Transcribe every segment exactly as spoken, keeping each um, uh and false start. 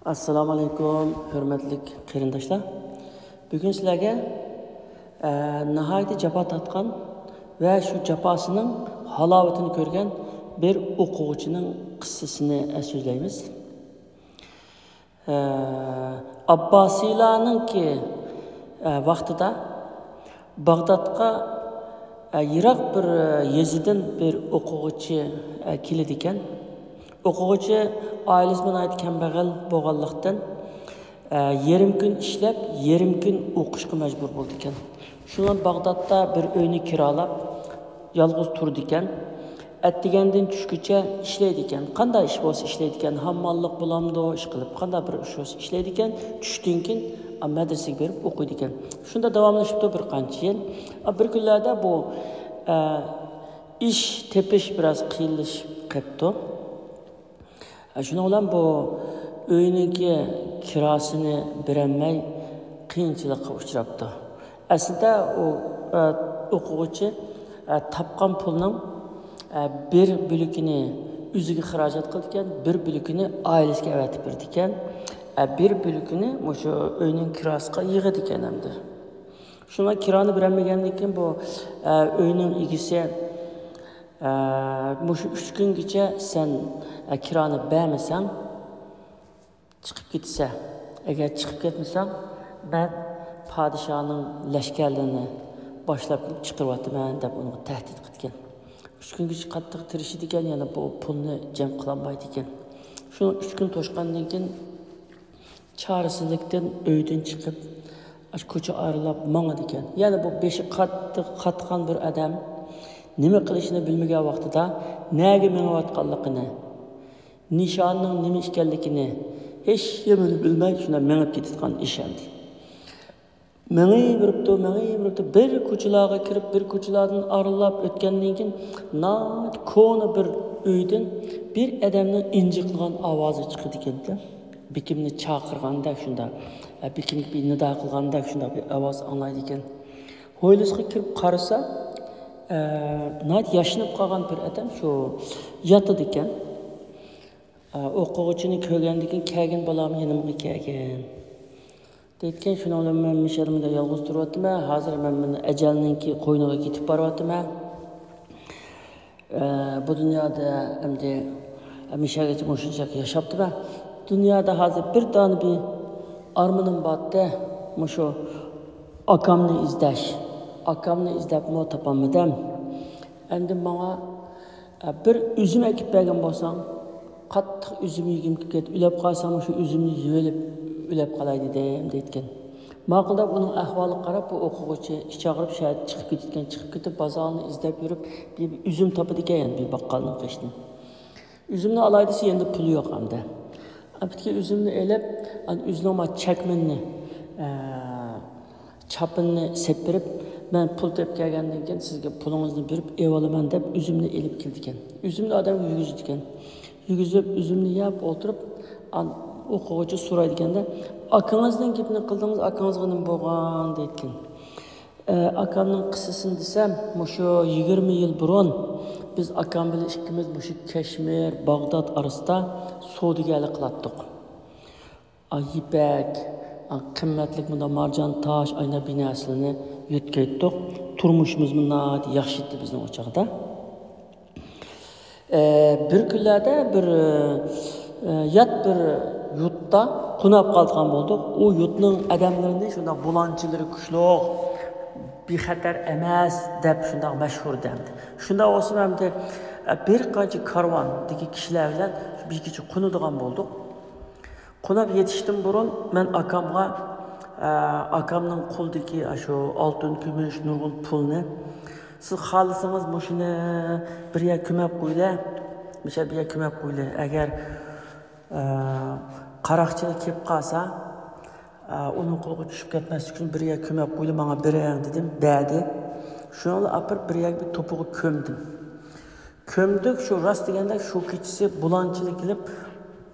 ئەسسالامۇ ئەلەيكۇم، ھۆرمەتلىك قېرىنداشلار. بۈگۈن سىلەرگە، ئە، ناھايىتى جاپا تارتقان ۋە شۇ جاپاسىنىڭ ھالاۋىتىنى كۆرگەن بىر ئوقۇغۇچىنىڭ قىسسىسىنى، ئە، سۆزلەيمىز. ئە، ئابباسىيلارنىڭكى، ئە، ۋاقتىدا باغدادقا، ئە، يىراق بىر، ئە، يېزىدىن بىر ئوقۇغۇچى، ئە، كېلىدىكەن. ئوقۇغۇچى ئائىلىسى ناھايىتى كەمبەغەل بولغانلىقتىن، ئە، يېرىم كۈن ئىشلەپ، يېرىم كۈن ئوقۇشقا مەجبۇر بولىدىكەن. شۇڭا باغدادتا بىر ئۆينى كىرالاپ، يالغۇز تۇرىدىكەن. ئەتىگەندىن چۈشكىچە ئىشلەيدىكەن. قانداق ئىش بولسا ئىشلەيدىكەن. ھامماللىق بولامدۇ، ئىشقىلىپ، قانداق بىر ئىش بولسا ئىشلەيدىكەن. چۈشتىن كېيىن، ئا، مەدرىسىگە بېرىپ ئوقۇيدىكەن. شۇنداق داۋاملىشىپتۇ بىر قانچە يىل. ئا، بىر كۈنلەردە بۇ، ئە، ئىش تېپىش بىراز قىيىنلىشىپ قېپتۇ. ئە، شۇنىڭ بىلەن بۇ ئۆينىڭكى كىراسىنى بېرەلمەي قىيىنچىلىققا ئۇچراپتۇ. ئەسلىدە ئۇ، ئە، ئوقۇغۇچى، ئە، تاپقان پۇلنىڭ، ئە، بىر بۆلىكىنى ئۆزىگە خىراجەت قىلىدىكەن، بىر بۆلىكىنى ئائىلىسىگە ئەۋەتىپ بېرىدىكەن، ئە، بىر بۆلىكىنى مۇشۇ ئۆينىڭ كىراسىغا يىغىدىكەن ئەمدى. شۇڭا كىرانى بېرەلمىگەندىن كېيىن بۇ، ئە، ئۆينىڭ ئىگىسى، ئە، مۇشۇ ئۈچ كۈنگىچە سەن، ئە، كىرانى بەرمىسەڭ، چىقىپ كېتىسەن. ئەگەر چىقىپ كەتمىسەڭ، مەن پادىشاھنىڭ لەشكەرلىرىنى باشلاپ كېلىپ چىقىرىۋاتىمەن، دەپ ئۇنىڭغا تەھدىت قىلىدىكەن. ئۈچ كۈنگىچە قاتتىق تىرىشىدىكەن، يەنە بۇ پۇلنى جەم قىلالمايدىكەن. شۇ ئۈچ كۈن توشقاندىن كېيىن، چارىسىزلىكتىن ئۆيدىن چىقىپ، ئاشۇ كوچا ئارىلاپ ماڭىدىكەن. يەنە بۇ بېشى قاتتىق قاتقان بىر ئادەم نېمە قىلىشىنى بىلمىگەن ۋاقتىدا نەگە مېڭىۋاتقانلىقىنى، نىشانىنىڭ نېمە ئىكەنلىكىنى ھېچنېمىنى بىلمەي شۇنداق مېڭىپ كېتىدىغان ئىش ئەمدى. مېڭىۋېرىپتۇ، مېڭىۋېرىپتۇ. بىر كوچىلارغا كىرىپ، بىر كوچىلاردىن ئارىلاپ ئۆتكەندىن كېيىن، ناھايىتى كونا بىر ئۆيدىن بىر ئادەمنىڭ ئىنجىقلىغان ئاۋازى چىقىدىكەن. بېكىمنى چاقىرغاندەك شۇنداق، بېكىمگە بىر نىدا قىلغاندەك شۇنداق بىر ئاۋاز ئاڭلايدىكەن. ھويلىسىغا كىرىپ قارىسا، ئە، ناھايىتى ياشىنىپ قالغان بىر ئادەم شۇ ياتىدىكەن. ئە، ئوقۇغۇچىنى كۆرگەندىن كېيىن، «كەلگىن بالام، يېنىمغا كەلگىن» دەيدىكەن. شۇنىڭ بىلەن مەن مۇشۇ يەردە مۇنداق يالغۇز تۇرۇۋاتىمەن. ھازىر مەن مانا ئەجەلنىڭكى قوينىغا كېتىپ بارىۋاتىمەن. ئە، بۇ دۇنيادا ئەمدى مۇشۇ يەرگىچە مۇشۇنچە ياشاپتىمەن. دۇنيادا ھازىر بىر دانە بىر ئارمىنىم بارتتى. مۇشۇ ئاكامنى ئىزدەش. ئاكامنى ئىزدەپمۇ تاپالمىدىم. ئەمدى ماڭا، ئە، بىر ئۈزۈم ئەكىپ بەرگەن بولساڭ، قاتتىق ئۈزۈم يېگۈم كېلىپ كەتتى. ئۆلۈپ قالسام، شۇ ئۈزۈمنى يېۋېلىپ ئۆلۈپ قالاي دېدىم، دەيدىكەن. ماقۇل دەپ ئۇنىڭ ئەھۋالىغا قاراپ، بۇ ئوقۇغۇچى ئىچ ئاغرىپ شەھەردىن چىقىپ كېتىدىكەن. چىقىپ كېتىپ، بازارنى ئىزدەپ يۈرۈپ، بىر، بىر ئۈزۈم تاپىدىكەن، يەنە بىر باققالنىڭ قېشىدىن. ئۈزۈمنى ئالاي دېسە، يەنە پۇلى يوق ئەمدى. ئەپتىكى ئۈزۈمنى ئېلىپ، ئەن-، ئۆزىنىڭ ما چەكمىنىنى، ئە، چاپىنىنى سېپىرىپ، «مەن پۇل تېپىپ كەلگەندىن كېيىن سىزگە پۇلىڭىزنى بېرىپ ئېۋالىمەن» دەپ ئۈزۈمنى ئېلىپ كېلىدىكەن. ئۈزۈمنى ئادەمگە يېگۈزىدىكەن. يېگۈزۈپ، ئۈزۈمنى يەپ ئولتۇرۇپ، ئان-، ئوقۇغۇچى سورايدىكەن-دە، «ئاكىڭىزنىڭ گېپىنى قىلدىڭىز، ئاكىڭىزغا نېمە بولغان؟» دەيدىكەن. ئە، ئاكامنىڭ قىسسىسىنى دېسەم، مۇشۇ يىگىرمە يىل بۇرۇن بىز ئاكام بىلەن ئىككىمىز مۇشۇ كەشمىر، باغداد ئارىسىدا سودىگەرلىك قىلاتتۇق. ئا، يىپەك، ئا، قىممەتلىك مۇنداق مارجان تاش، ئاينا بىر نەرسىلەرنى يۆتكەيتتۇق. تۇرمۇشىمىزمۇ ناھايىتى ياخشى ئىدى بىزنىڭ ئۇ چاغدا. ئە، بىر كۈنلەردە بىر، ئە، يات بىر يۇرتتا قوناپ قالىدىغان بولدۇق. ئۇ يۇرتنىڭ ئادەملىرىنى شۇنداق بۇلاڭچىلىرى كۈچلۈك، بىخەتەر ئەمەس دەپ شۇنداق مەشھۇر ئىدى ئەمدى. شۇنداق بولسىمۇ ئەمدى، ئە، بىر قانچە كارۋاندىكى كىشىلەر بىلەن بىر كېچە قونىدىغان بولدۇق. قوناپ يېتىشتىن بۇرۇن مەن ئاكامغا، ئە، ئاكامنىڭ قولىدىكى ئاشۇ ئالتۇن، كۈمۈش، نۇرغۇن پۇلنى، «سىز خالىسىڭىز مۇشۇنى بىر يەرگە كۆمۈپ قويىلى، مۇشۇ بىر يەرگە كۆمۈپ قويىلى. ئەگەر، ئە، قاراقچىلار كېلىپ قالسا، ئە، ئۇنىڭ قولىغا چۈشۈپ كەتمەسلىك ئۈچۈن بىر يەرگە كۆمۈپ قويىلى، ماڭا بېرىڭ» دېدىم، بەردى. شۇنىڭ بىلەن ئاپىرىپ بىر يەرگە بىر توپىغا كۆمدۈم. كۆمدۇق، شۇ راست دېگەندەك شۇ كېچىسى بۇلاڭچىلار كېلىپ،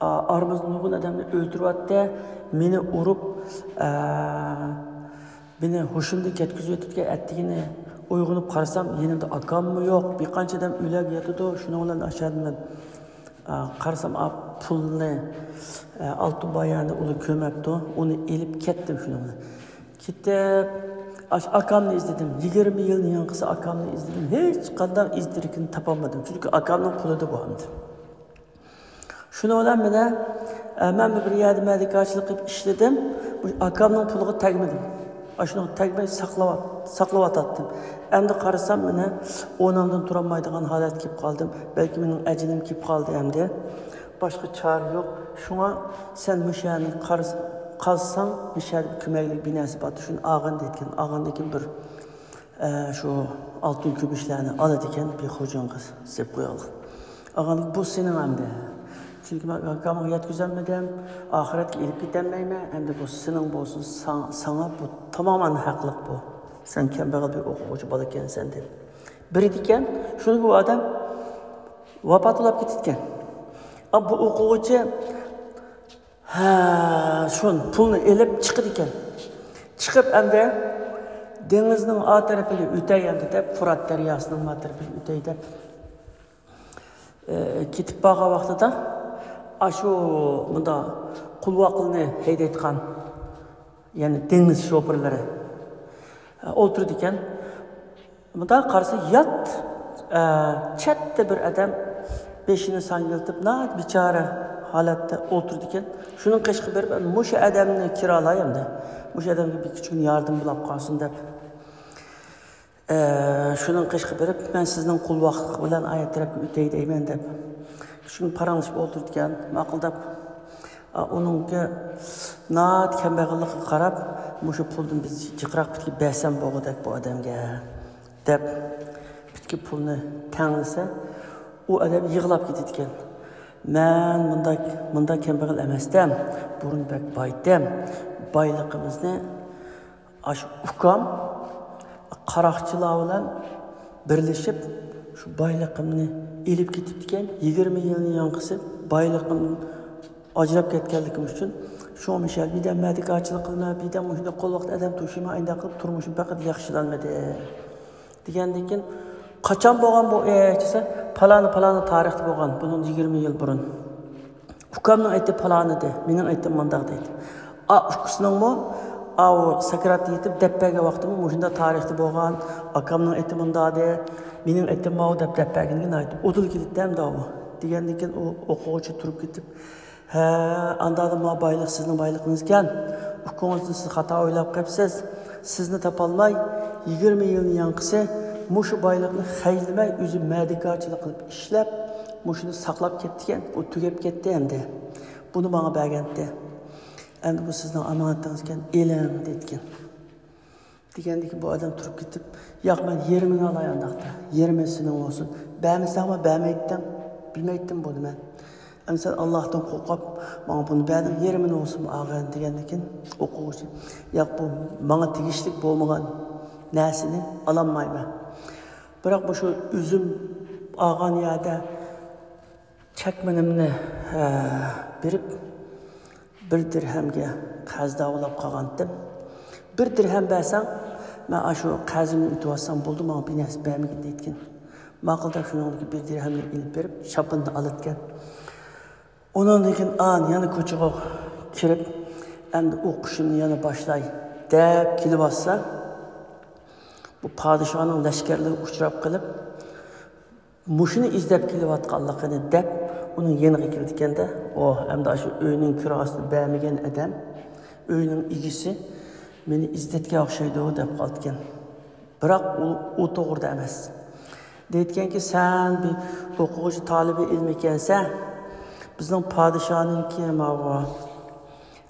ئا، ئارىمىزدا نۇرغۇن ئادەمنى ئۆلتۈرۈۋەتتى. مېنى ئۇرۇپ، ئا، مېنى ھوشۇمدىن كەتكۈزۈۋېتىپتىكەن. ئەتىگىنى ئويغىنىپ قارىسام، يېنىمدا ئاكاممۇ يوق. بىر قانچە ئادەم ئۆيلەرگە ياتىدۇ. شۇنىڭ بىلەن ئاشۇ يەردىن مەن، ئا، قارىسام، ئاپ-، پۇلنى، ئە، ئالتۇن بايانى ئۇنى كۆرمەپتۇ. ئۇنى ئېلىپ كەتتىم شۇنىڭ بىلەن. كېتىپ، ئاش-، ئاكامنى ئىزدىدىم. يىگىرمە يىلنى ياڭقىسى ئاكامنى ئىزدىدىم. ھېچقانداق ئىز دېرىكىنى تاپالمىدىم. چۈنكى ئاكامنىڭ پۇلىدا بۇ ئەمدى. شۇنىڭ بىلەن مانا، ئە، مەن بىر يەردە مەدىكارچىلىق قىلىپ ئىشلىدىم. مۇشۇ ئاكامنىڭ پۇلىغا تەگمىدىم. ئاشۇنىڭغا تەگمەي ساقلاۋات-، ساقلىۋاتاتتىم. ئەمدى قارىسام، مانا، ئورنۇمدىن تۇرالمايدىغان ھالەتكە كېلىپ قالدىم. بەلكى مېنىڭ ئەجىلىم كېلىپ قالدى ئەمدى. باشقا چارە يوق. شۇڭا سەن مۇشۇ يەرنى قارىس-، قازساڭ، مۇشۇ يەردە بىر كۆمەكلىك بىناسى بار، شۇنى ئالغىن دەيدىكەن. ئالغاندىن كېيىن بىر، ئە، شۇ ئالتۇن كۈمۈشلەرنى ئالىدىكەن، بىر خوجىنىڭغا سېلىپ قويغانلىق. ئالغاندىن كېيىن، بۇ سېنىڭ ئەمدى. چۈنكى مەن ئاكامغا يەتكۈزەلمىدىم، ئاخىرەتكە ئېلىپ كېتەلمەيمەن. ئەمدى بۇ سېنىڭ بولسۇن، ساڭ-، ساڭا بۇ تامامەن ھەقلىق بۇ. سەن كەمبەغەل بىر ئوقۇغۇچى بالا ئىكەنسەن دەپ. بېرىدىكەن، شۇنى بۇ ئادەم ۋاپات بولاپ كېتىدىكەن. ئا، بۇ ئوقۇغۇچى، ھە، شۇ پۇلنى ئېلىپ چىقىدىكەن. چىقىپ ئەمدى دېڭىزنىڭ ئا تەرىپىگە ئۆتەي ئەمدى دەپ، فۇرات دەرياسىنىڭ ما تەرىپىگە ئۆتەي دەپ، ئە، كېتىپ بارغان ۋاقتىدا، ئاشۇ مۇندا قولۋاقلىنى ھەيدەيدىغان، يەنى دېڭىز شوپۇرلىرى، ئە، ئولتۇرىدىكەن. مۇندا قارىسا، يات، ئە، چەتتە بىر ئادەم بېشىنى ساڭگىلىتىپ، ناھايىتى بىچارە ھالەتتە ئولتۇرىدىكەن. شۇنىڭ قېشىغا بېرىپ، مۇشۇ ئادەمنى كىرالاي ئەمدى، مۇشۇ ئادەمگە بىر كىچىككىنە ياردىمى بولاپ قالسۇن دەپ، ئە، شۇنىڭ قېشىغا بېرىپ، مەن سىزنىڭ قولۋاقلىق بىلەن ئايەت تەرەپكە ئۆتەي دەيمەن دەپ، شۇنى پاراڭلىشىپ ئولتۇرىدىكەن. ماقۇل دەپ، ئا، ئۇنىڭكى ناھايىتى كەمبەغەللىكىگە قاراپ، مۇشۇ پۇلدىن بىز جىقراق پۈتكە بەرسەم بولغۇدەك بۇ ئادەمگە دەپ، پۈتكە پۇلنى تەڭلىسە، ئۇ ئادەم يىغلاپ كېتىدىكەن. مەن مۇنداق، مۇنداق كەمبەغەل ئەمەستەم، بۇرۇن بەك بايتەم. بايلىقىمىزنى ئاشۇ ئۇكام قاراقچىلار بىلەن بىرلىشىپ، شۇ بايلىقىمنى ئېلىپ كېتىپتىكەن. يىگىرمە يىلنى ياڭقىسى بايلىقىم ئاجراپ كەتكەنلىكىم ئۈچۈن، شۇڭا مىشەل، بىردەم مەدىكارچىلىق قىلىمەن، بىردەم مۇشۇنداق قولۋاقتا ئادەم توشۇيمەن، ئاينداق قىلىپ تۇرمۇشۇم پەقەت ياخشىلانمىدى. دېگەندىن كېيىن، قاچان بولغان بۇ ئىش دېسە، پالانى، پالانى تارىختا بولغان، بۇنىڭ يىگىرمە يىل بۇرۇن. ئۇكامنىڭ ئېتى پالان ئىدى، مېنىڭ ئېتىم مۇنداق دەيدۇ. ئا، ئۇكىسىنىڭمۇ، ئاۋۇ سەكراتتا يېتىپ دەپ بەرگەن ۋاقتىمۇ مۇشۇنداق تارىختا بولغان، ئاكامنىڭ ئېتى مۇنداق ئىدى، مېنىڭ ئېتىم ماۋۇ دەپ، دەپ بەرگىنىگە ناھايىتى ئۇدۇل كېلىدىدە ئەمدى ئاۋۇ. دېگەندىن كېيىن ئۇ ئوقۇغۇچى تۇرۇپ كېتىپ، ھە، ئانداقتا ما بايلىق سىزنىڭ بايلىقىڭىز ئىكەن، ئۇكىڭىزنى سىز خاتا ئويلاپ قېلىپسىز. سىزنى تاپالماي، يىگىرمە يىلنى ياڭقىسى مۇشۇ بايلىقنى خەجلىمەي، ئۆزى مەدىكارچىلىق قىلىپ ئىشلەپ، مۇشۇنى ساقلاپ كەتتىكەن، ئۇ تۈگەپ كەتتى ئەمدى. بۇنى ماڭا بەرگەنتى. ئەمدى بۇ سىزنىڭ ئامانىتىڭىز ئىكەن، ئېلىڭ، دەيدىكەن. دېگەندىكىن بۇ ئادەم تۇرۇپ كېتىپ، ياق، مەن يېرىمىنى ئالاي ئانداقتا. يېرىمى سېنىڭ بولسۇن. بەرمىسەڭمۇ بەرمەيتتىڭ. بىلمەيتتىم بۇنى مەن. ئەمدى سەن ئاللاھتىن قورقۇپ، ماڭا بۇنى بەردىڭ، يېرىمىنى بولسۇن ئاغىنە دېگەندىكىن ئوقۇغۇچى، ياق، بۇ ماڭا تېگىشلىك بولمىغان نەرسىنى ئالالمايمەن. بىراق مۇشۇ ئۈزۈم ئالغان يەردە چەكمىنىمنى، ھە، بېرىپ، بىر دىرھەمگە قەرزدار بولاپ قالغانتىم. بىر دىرھەم بەرسەڭ، مەن ئاشۇ قەرزىمنى ئۆتۈۋالسام بولدى، ماڭا بىر نەرسە بەرمىگىن دەيدىكەن. ماقۇل دەپ شۇنىڭدىكى بىر دىرھەمنى ئېلىپ بېرىپ، شاپىنىنى ئالىدىكەن. ئۇنىڭدىن كېيىن ئان يەنە كوچىغا كىرىپ، ئەمدى ئوقۇشۇمنى يەنە باشلاي دەپ كېلىۋاتسا، بۇ پادىشاھنىڭ لەشكەرلىرىگە ئۇچراپ قېلىپ، مۇشۇنى ئىزدەپ كېلىۋاتقانلىقىنى دەپ، ئۇنىڭ يېنىغا كېلىدىكەن-دە، ئوھ، ئەمدى ئاشۇ ئۆينىڭ كىراسىنى بەرمىگەن ئادەم، ئۆينىڭ ئىگىسى مېنى ئىزدەتكەن ئوخشايدۇ، دەپ قالىدىكەن. بىراق ئۇ، ئۇ توغرىدا ئەمەس. دەيدىكەنكى، سەن بىر ئوقۇغۇچى تالىبى ئىلمى ئىكەنسەن، بىزنىڭ پادىشاھنىڭكى ماۋۇ،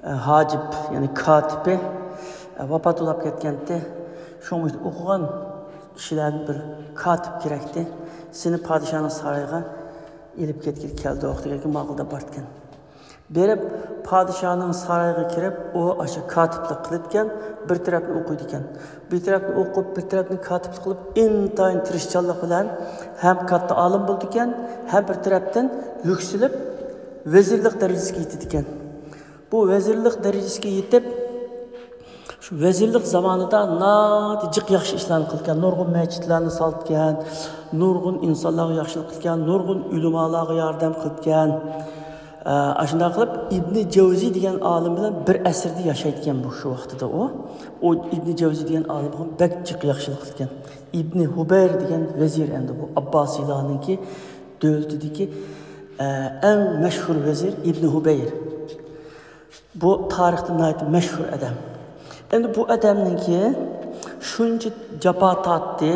ئە، ھاجىپ، يەنى كاتىپى، ئە، ۋاپات بولاپ كەتكەنتى. شۇڭا مۇشۇ ئوقۇغان كىشىلەردىن بىر كاتىپ كېرەكتى. سېنى پادىشاھنىڭ سارىيىغا ئېلىپ كەتكىلى كەلدۇق، دېگەنكى ماقۇل دەپ بارىدىكەن. بېرىپ، پادىشاھنىڭ سارىيىغا كىرىپ، ئۇ ئاشۇ كاتىپلىق قىلىدىكەن، بىر تەرەپنى ئوقۇيدىكەن. بىر تەرەپنى ئوقۇپ، بىر تەرەپنى كاتىپلىق قىلىپ، ئىنتايىن تىرىشچانلىق بىلەن ھەم كاتتا ئالىم بولىدىكەن، ھەم بىر تەرەپتىن يۈكسىلىپ، ۋەزىرلىك دەرىجىسىگە يېتىدىكەن. بۇ ۋەزىرلىك دەرىجىسىگە يېتىپ، شۇ ۋەزىرلىك زامانىدا ناھايىتى جىق ياخشى ئىشلارنى قىلغان، نۇرغۇن مەسچىتلەرنى سالغان، نۇرغۇن ئىنسانلارغا ياخشىلىق قىلغان، نۇرغۇن ئۆلىمالارغا ياردەم قىلغان. ئە، ئاشۇنداق قىلىپ ئىبنى جەۋزى دېگەن ئالىم بىلەن بىر ئەسىردە ياشايدىكەن بۇ شۇ ۋاقتىدا ئۇ. ئۇ ئىبنى جەۋزى دېگەن ئالىمغا بەك جىق ياخشىلىق قىلغان. ئىبنى ھۇبەير دېگەن ۋەزىر ئەمدى بۇ ئابباسىيلارنىڭكى دۆلىتىدىكى، ئە، ئەڭ مەشھۇر ۋەزىر ئىبنى ھۇبەير. بۇ تارىختا ناھايىتى مەشھۇر ئادەم. ئەمدى بۇ ئادەمنىڭكى شۇنچە جاپا تارتتى.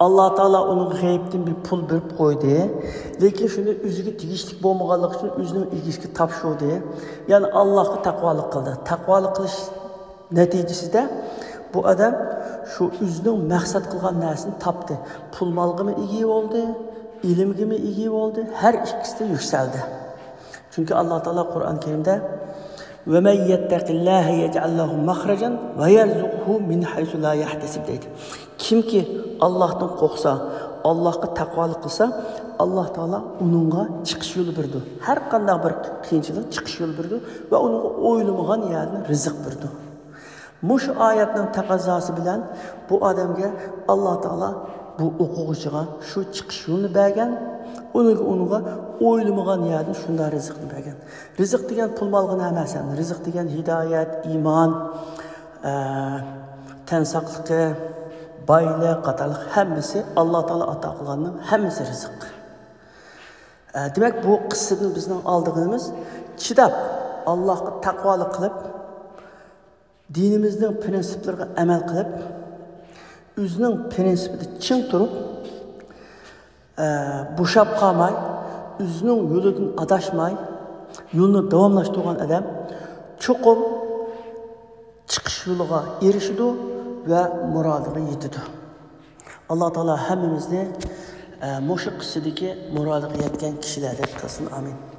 ئاللا تائالا ئۇنىڭغا غەيىبتىن بىر پۇل بېرىپ قويدى. لېكىن شۇنى ئۆزىگە تېگىشلىك بولمىغانلىقى ئۈچۈن ئۆزىنىڭ ئىگىسىگە تاپشۇردى. يەنى ئاللاغا تەقۋالىق قىلدى. تەقۋالىق قىلىش نەتىجىسىدە بۇ ئادەم شۇ ئۆزىنىڭ مەقسەت قىلغان نەرسىنى تاپتى. پۇل مالغىمۇ ئىگە بولدى، ئىلىمگىمۇ ئىگە بولدى. ھەر ئىككىسىدە يۈكسەلدى. چۈنكى ئاللا تائالا قۇرئان كەرىمدە، «ومن يتق الله يجعل له مخرجا ويرزقه من حيث لا يحتسب» دەيدۇ. كىمكى ئاللاھتىن قورقسا، ئاللاھقا تەقۋالىق قىلسا، ئاللا تائالا ئۇنىڭغا چىقىش يولى بېرىدۇ. ھەر قانداق بىر قىيىنچىلىق چىقىش يولى بېرىدۇ ۋە ئۇنىڭغا ئويلىمىغان يەردىن رىزىق بېرىدۇ. مۇشۇ ئايەتنىڭ تەقەززاسى بىلەن بۇ ئادەمگە ئاللا تائالا بۇ ئوقۇغۇچىغا شۇ چىقىش يولىنى بەرگەن، ئۇنىڭغا، ئۇنىڭغا ئويلىمىغان يەردىن شۇنداق رىزىقنى بەرگەن. رىزىق دېگەن پۇل مالغىنا ئەمەس، رىزىق دېگەن ھىدايەت، ئىمان، ئە، تەن ساقلىقى، بايلىق قاتارلىق ھەممىسى ئاللا تائالا ئاتا قىلغاننىڭ ھەممىسى رىزىق. ئە، دېمەك، بۇ قىسسىدىن بىزنىڭ ئالىدىغىنىمىز چىداپ، ئاللاھقا تەقۋالىق قىلىپ، دىنىمىزنىڭ پرىنسىپلىرىغا ئەمەل قىلىپ، ئۆزىنىڭ پرىنسىپىدا چىڭ تۇرۇپ، ئە، بوشاپ قالماي، ئۆزىنىڭ يولىدىن ئاداشماي، يولىنى داۋاملاشتۇرغان ئادەم چوقۇم چىقىش يولىغا ئېرىشىدۇ ۋە مۇرادىغا يېتىدۇ. ئاللا تائالا ھەممىمىزنى، ئە، مۇشۇ قىسسىدىكى مۇرادىغا يەتكەن كىشىلەردىن قىلسۇن. ئامىن.